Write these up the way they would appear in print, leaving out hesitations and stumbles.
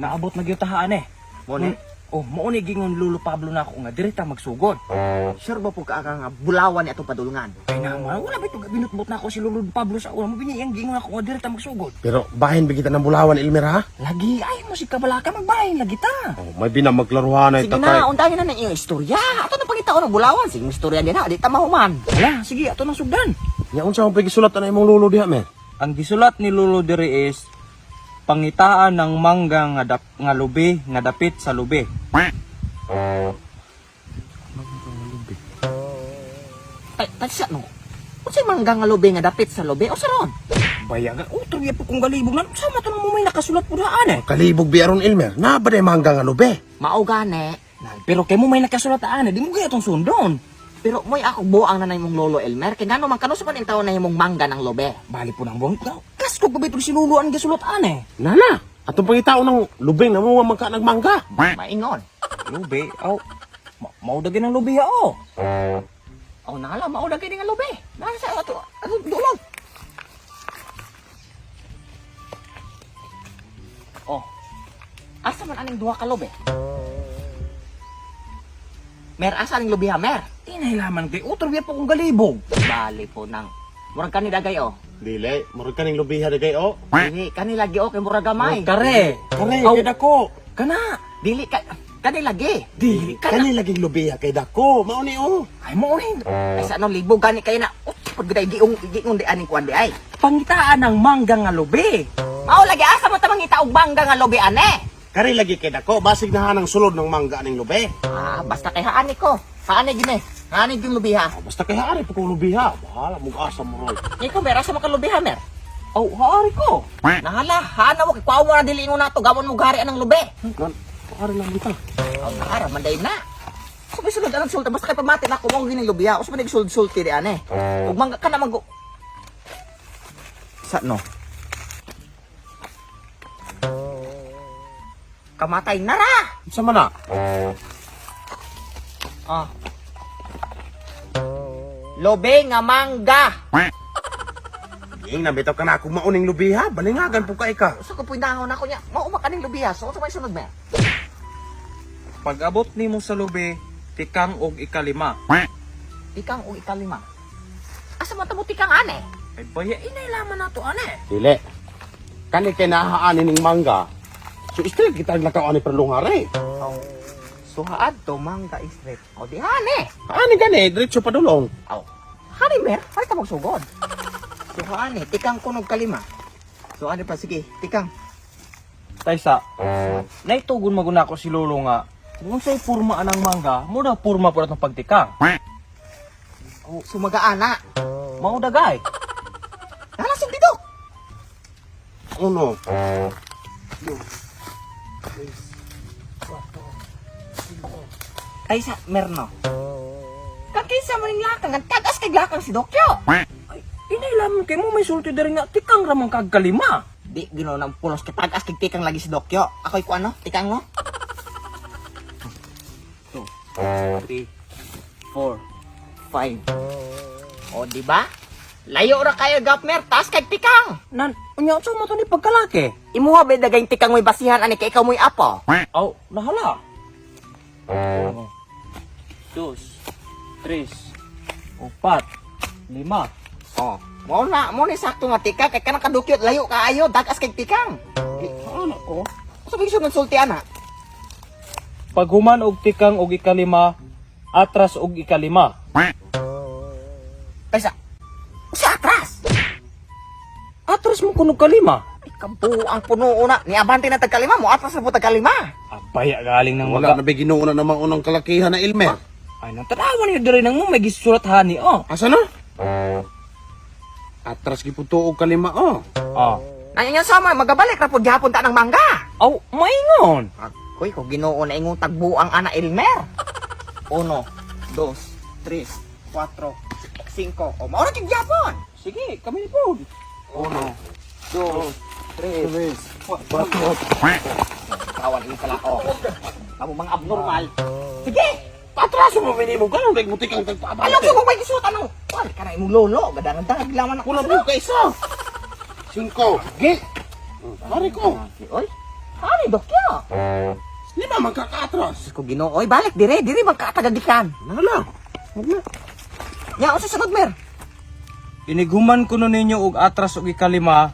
Naabot na gyud tahaan eh. Mo ni? Oh, mao ni gingon Lolo Pablo na ako nga diri ta magsugod. Sure ba po ka nga bulawan ni atong padulungan? Ay naman, wala ba ito binutbot na ako si Lolo Pablo sa una. Mabini ang gingon ako nga diri ta magsugod. Pero bahin ba kita ng bulawan, Elmer, ha? Lagi ay mo si kabalaka magbahin lagi ta. Oh, may binamaglaruhan ay Sige takay. na, undangan na ng iyong istorya. Ato na pangitaon ng bulawan. Sige, istorya din na. Di ta mahuman. Wala, sige ato nang sugdan. Nya unsa man pagisulat ana imong lolo diha, Mer? Ang gisulat ni Lolo diri is pangitaan ng mangga nga, nga lubi nga dapit sa lubi. Tay, tay sa no. Unsay mangga nga lobe nga dapit sa lobe? O sa ron? Bayaga, utro ya po kung galibog na. Sama to mo may nakasulat po daan eh. Kalibog bi aron, Elmer. Na ba day mangga nga lube? Mao gani. Nan, pero kay mo may nakasulat aan eh, di mo kaya itong sundon. Pero mo'y ako buang na na imong lolo Elmer. Kay ngano man kano sa man taon na imong mangga ng lobe. Bali po ng buwang ikaw. Kasko gabi ito si Lolo ang gisulat aan eh. Nana, atong pangitaon ng lubeng na mo nga magka nagmangga. Maingon. Lubi, aw. Mao dagin ang lubi ha, oh. Aw nala mao lagi nga lobe. Nala sa ato ato dulog. Oh. Asa man aning duha ka lobe? Mer, asa aning lobe ha, mer? Inailaman kay utro ya po kung galibog. Bali po nang. Murag kani dagay oh. Dili, murag kaning lubiha dagay oh. Dili kani lagi oh kay murag gamay. Kare. Kare, Aw. kay dako. Kana. Dili ka kani lagi. Dili kana. Kani laging lubiha kay dako. Mao ni oh. Ay mo ni. Ay sa ano libo gani kay na. Oh, pag gid giung giung di aning kuan di ay. Pangitaan ng mangga nga lubi. Mao lagi asa mo ta mangita og mangga nga lobe ane. Kare lagi kay dako, basig na hanang sulod ng mangga aning lube. Ah, basta kay haani ko. Haani gini. Haani gyud lubiha. Ah, basta kay hari pa kong lubiha. Bahala mong asa mo roy. Ikaw mer asa mo ka lubiha mer? Aw, haari ko. Nahala, hana mo kay kuha mo na dili ingon nato gamon mo gari anang lube. Nan, hari lang kita. Aw, nahara man day na. So may sulod anang sulti basta kay pamati na ko mo gini lubiha. Usa man sulti di ane. Ug mangga ka na mag Sa no. Kamatay na ra. Unsa man na? Ah. Lobe nga mangga. Ging na bitaw ka na akong mauning lubiha, balingagan po kay ka. Usa ko puynahon ako niya. Mao man kaning lubiha. So unsa may sunod mer? Pag-abot nimo sa lubi, tikang og ikalima. Tikang og ikalima. Asa man ta mo tikang ane? Ay baya Inailaman na to ane. Dili. Kani kay nahaanin ning mangga. So straight kita ang lakaw ani perlungare. Oh. Suhaad to mangga street. O di hane. Ani gani, diretso padulong. Aw. Hani mer, hari ta magsugod. So hani, tikang kunog kalima. So ano pa sige, tikang. Taysa, naitugon maguna ako si Lolo nga kung unsay purma anang mangga, mo na purma po atong pagtikang. Oh, sumagaan. Mao dagay. Nala sing didok. Uno. Kaysa merno. Kakisa mo ning lakang, ang tagas kay lakang si Dokyo. Ay, inailaman kay mo may sulti diri nga tikang ramang kag kalima. Di ginoo ng pulos kay tagas kay tikang lagi si Dokyo. Ako'y ko ano, tikang mo? 3 4 5. O di ba? Layo ra kayo gapmer, taas kay tikang. Nan, unya unsa mo to ni pagkalaki? Imuha ba dagay tikang mo'y basihan ani kay ikaw mo'y apo? Aw, nahala. Uno, dos, tres, upat, lima. Oh, mo na, mo ni sakto nga tikang kay kanang kadukyot layo kaayo, dagas kay tikang. Ano ko? Sa bigso ng sulti ana. Paghuman og tikang og ikalima, atras og ikalima. Kaysa sa atras. Atras mo kunog kalima. Ay, kabuang puno una. Ni abante na tagkalima mo atras na po tagkalima. Abaya galing ng Wala maga. na ba ginoo na namang unang kalakihan na Elmer. Ay, nang tanawan niyo diri nang mo may gisulat hani oh. Asa na? Atras giputo og kalima oh. Ah. Nanya sama magabalik ra pud gihapon ta ng mangga. Aw, maingon. Ako'y ko Ginoo na ingong tagbuang ana Elmer. Uno, dos, tres, cuatro, cinco. O mao ra kay gihapon. Sige, kami ni pod. Uno. Dos, tres, Cuatro. Tawan imong kalako. Kamo mga abnormal. Sige. Atraso mo minimo karon kay mutik ang tagpaabante. Ayaw sa may gisuot anong. Wal ka na imong lolo, gadangan laman ako. Kulang mo kaysa. Cinco. Ge. Mari ko. Oy. Ani dokya. Lima man ka kaatras. Diyos ko Ginoo, oy balik dire, dire man kaatagagikan. Nala. Huwag na. Nya unsa sunod mer? Inighuman kuno ninyo og atras og ikalima,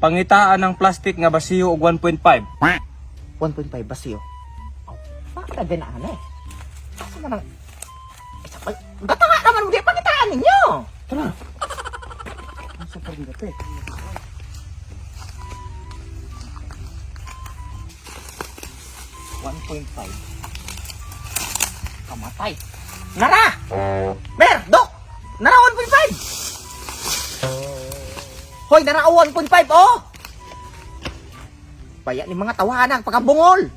pangitaan ng plastic nga basiyo og 1.5. 1.5 basiyo. Oh, bakit agad na ano eh? Asa man ang... Ay, sa pag... Gata nga naman, hindi pangitaan ninyo! Tara. Asa pa rin dati? One point five. Kamatay. Nara! Mer, Dok! Nara 1.5! Hoy, nara 1.5, oh! Baya ni mga tawanan, pagkabungol!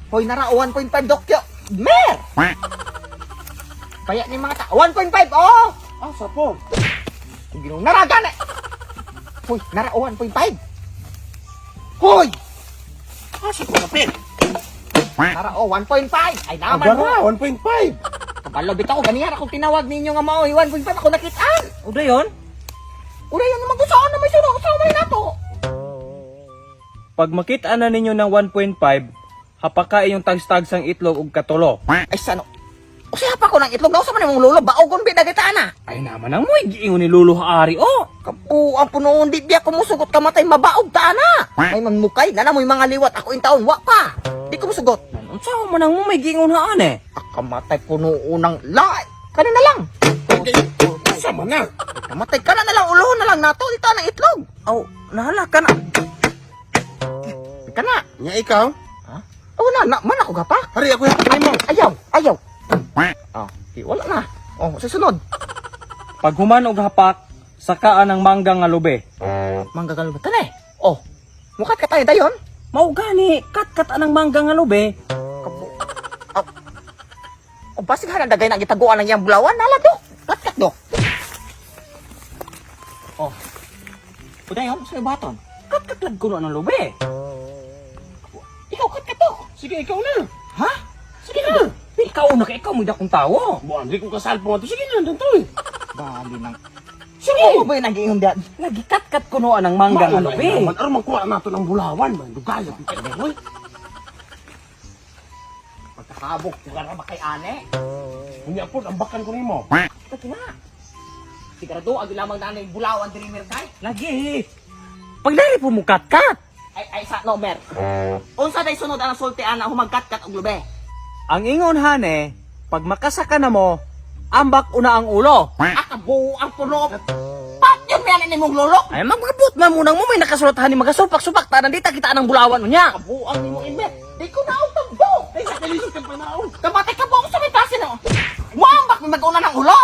Hoy, nara 1.5, Dok! Yo. Mer! Baya ni mga ta... 1.5, oh! Asa po? Kung ginoo, nara gani! Hoy, nara 1.5! Hoy! Asa po kapit? Nara oh, 1.5! Ay naman mo! Agara, 1.5. Kabalo bitaw ganiyan akong tinawag ninyo nga mao 1.5 ako nakitaan. Uda yon? Ura yan naman kung saan na may suro sa may nato. Pag makita na ninyo ng 1.5, hapaka inyong tagstagsang itlog og katulo. Ay sano. O siya pa ko ng itlog na usa man imong lolo baogon bida kita ana. Ay naman ang mo'y giingon ni Lolo Haari, oh! Kapu ang punoon di biya kumusugot kamatay mabaog ta ana. May manmukay na na mo'y mga liwat ako in taon wa pa. Di ko musugot. Unsa man ang mo may giingon haan eh? Akamatay puno unang la. Kana na lang. Asa man na? Kamatay kana na lang ulo na lang nato dito ang itlog. Aw, nahala ka na. Kana. Nga ikaw? Ha? Oh na, na man ako gapa. Hari ako yung mo. Ayaw, ayaw. Ah, di, wala na. Oh, sa sunod. Pag human og hapak, sakaan ang mangga nga lube. Manggagalo ba eh? Oh, mukat ka tayo dayon. Mao gani, kat-kat anang mangga nga lube. Kabu. Oh. Oh, basig halang dagay na gitaguan ang iyang bulawan nala do. Kat-kat do. Oh. Udayon sa baton. Kat-kat lag kuno anang lube. Ikaw kat-kat do. Sige, ikaw na. Ha? Sige na. Ikaw na kay ikaw mo dakong tawo. Buwan, di ko kasalpo nga to. Sige na, danto eh. Bali nang. Sige. Oh, ba yung nag-iingon diyan? Lagi kat-kat kuno anang mangga nga Mauna lube. naman. Aron magkuha na to ng bulawan man. Dugaya, pita na, oy. Pagkakabok, ka na ba kay ane? Unya po, ambakan ko nimo. Taki na. Sigurado, agi lamang na yung bulawan diri merkay. Lagi. Pagdari po mo kat-kat. Ay, ay, sa no, mer. Unsa day sunod ang sulti ana humagkat-kat og lube? Ang ingon hane, pag makasaka na mo, ambak una ang ulo. Akabo ang puno. Pat yun may anin nimong lolo. Ay magabot man munang mo may nakasulat hani magasupak-supak ta nandita kita anang bulawan unya. Kabo ang nimong inmet. Di ko na tagbo. Ay, sa kalisod kang panaon. Kamatay ka buong sa may klase na. Wambak may mag-una ng ulo.